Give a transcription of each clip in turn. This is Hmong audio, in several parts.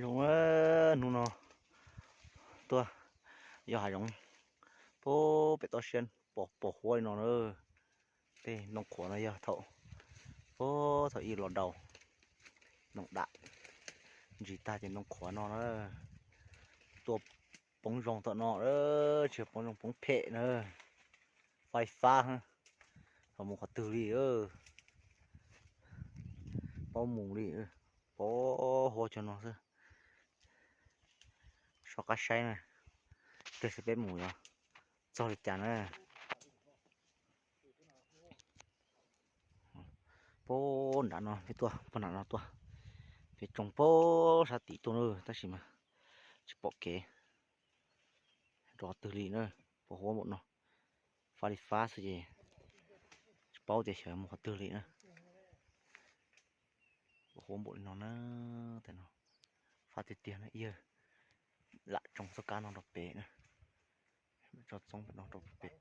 Zoo, hnub no tuaj yos hav zoov, pem toj siab pom pom huab li no na. Tej ntoo qhuav no yog thaum, thaum ib los daus ntoo dam ntsis tag ces ntoo qhuav no na. Tuaj poob zoo tom no, tsis poob zoo poob phem na. Fab li fab, thaum mus qhov twg li, paub mus li, pov huab cov no xwb. Soj qab saib na, tig saib peb mus yuav txog li cas na. Pab nram no peb tuaj, pab nram no tuaj, peb tsoo pab sab tim tuaj na, tab sis mas tsis pom kev rov qhov twg li na, pov huab npaum no, fab li fab xwb ces tsis paub tias xyov mus qhov twg li na. Pov huab npaum li no na, tes no fab tiag tiag na, yawg lam tsoo txoj kab no rau pem na, tso txoob pem no rau pem.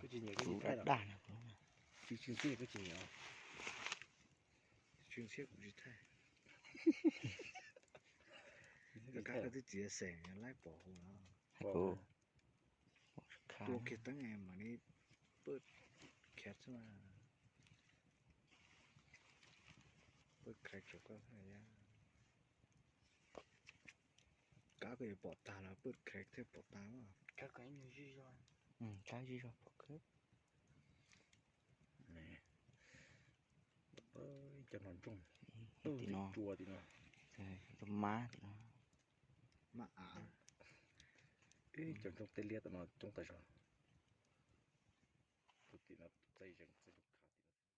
Kuv tsis nyiam, kuv tsis thaij los. Tsis tsis ntxij, kuv tsis nyiam. Tsis ntxij, kuv tsis thaij. Koj twb txiav xeem laib pom huv no. Tua kiag teeb mam li paj khav xwb mas. Paj khav tsuav koj. Kab koj yuav pom tag los paj khav thiaj pom tag. Kab zij zog pom kawg. Cov no ntsooj, tim no, rau mab tim no, mab av. Cov ntsooj tej liab tom no coob tas zog. Tus tim no tus txaij zeeg txaij lug.